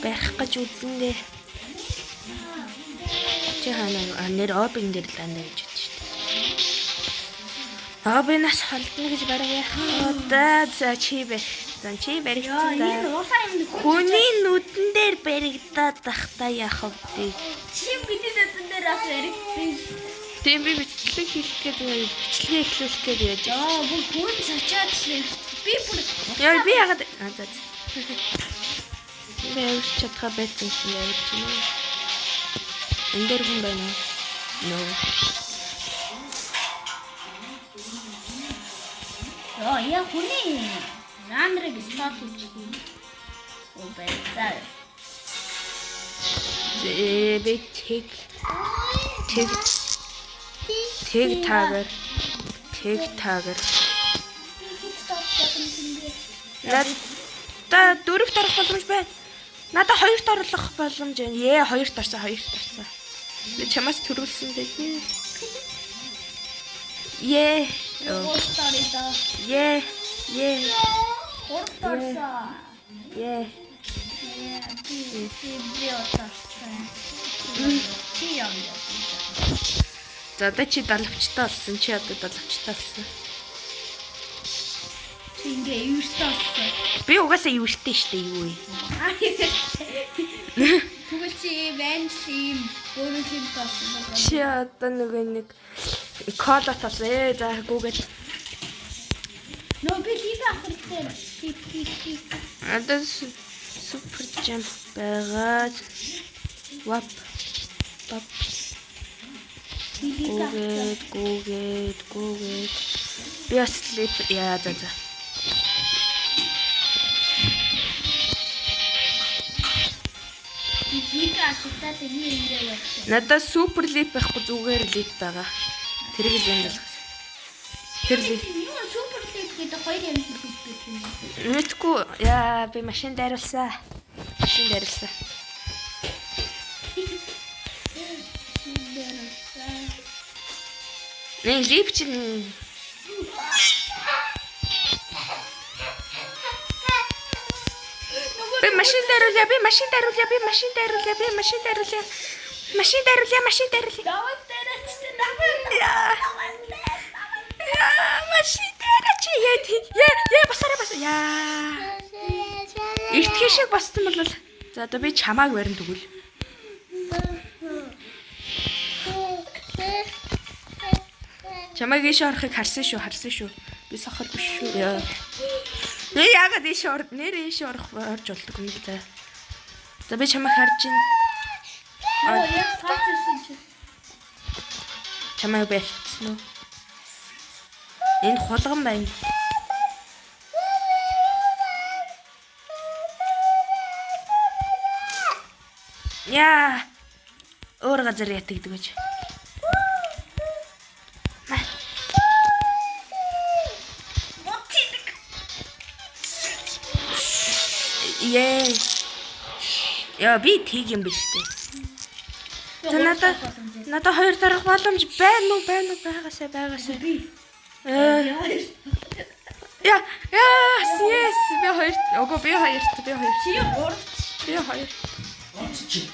Барих гэж үзэндээ. Чи хаана нэр обин дээр л андаа гэж бодсон шүү дээ. Обинаас холдно гэж бараг яах вэ? За чи барих. За чи баригдсан Энэ да. улаан юм Хүний нүдэн дээр баригдаад тахта яах вэ? Чи миний нүдэн дээр бас баригдсан. Тийм би бичлэг хийх гээд бичлэгээ эхлүүлэх гээд яаж. Яа, бүр хүн цочоод би бүр Яа би яагаад а за. Би авч чадхаа байсан юм явж байна. Энэ дээр хүн байна уу? No. Яа, яа хүний ранрыг стол хийж. Оо байцаа. Зэ би тэг тэг тэг тагар тэг тагар. Надаа дөрөвт орох боломж байна. Надаа хоёрт орлох боломж байна. Ээ хоёрт орсон, хоёрт орсон. Би чамаас төрүүлсэн дээ. Ээ. Гурт орё. Ээ. Ээ. Гурт орсон. Ээ. Би орсон. Чи юм яа. За одоо чи далавчтай болсон. Чи одоо далавчтай болсон. Чи ингээ эвэртэй болсон. Би угаасаа эвэртэй штэ юу вэ? Тэгвэл чи ийм анж ийм өөрөө юм болсон байна. Чи одоо нөгөө нэг колот болсон. Ээ за гүгээд. Нөө би лип авах хэрэгтэй. Лип лип лип. Одоо супер жамп байгаа. Вап. Бап. Лип авах. Гүгээд гүгээд гүгээд. Би бас лип яа за за. Би лип авахтаа ингэ ингэ явчихсан. Надад супер лип байхгүй зүгээр лип байгаа. Тэрийг л юм болгосон. Тэр лип. Юу супер лип гэдэг хоёр юм хэлдэг юм. Мэдгүй яа би машин дайруулсан. Машин дайруулсан. Нэ лип чинь би машин дайруулъя, би машин дайруулъя, би машин дайруулъя, би машин дайруулъя. Машин дайруулъя, машин дайруулъя. Даван дээрч намайг. Яа. Яа, машин дайраач. Яа, яа, яа басараа бас. Яа. Эртхэн шиг бассан бол за одоо би чамааг барин тэгвэл. Чамааг ийш орохыг харсан шүү, харсан шүү. Би сохор биш шүү. Яа. Нэ яагаад ийш ор нэр ийш орох орж болдог юм л да. За би чамайг харж байна. Оо яг цаач ирсэн чи. Чамайг барьцсан уу? Энэ хулган байна. Яа. Өөр газар ятгдаг гэж. Ее. Яа би тэг юм биш үү? За надад хоёр дарах боломж байна уу? Байна уу? Байгаасай, байгаасай. Би. Яа, яа, yes, би хоёр. Үгүй би хоёрт, би хоёр. Чи гуравт. Би хоёр. Онц чи.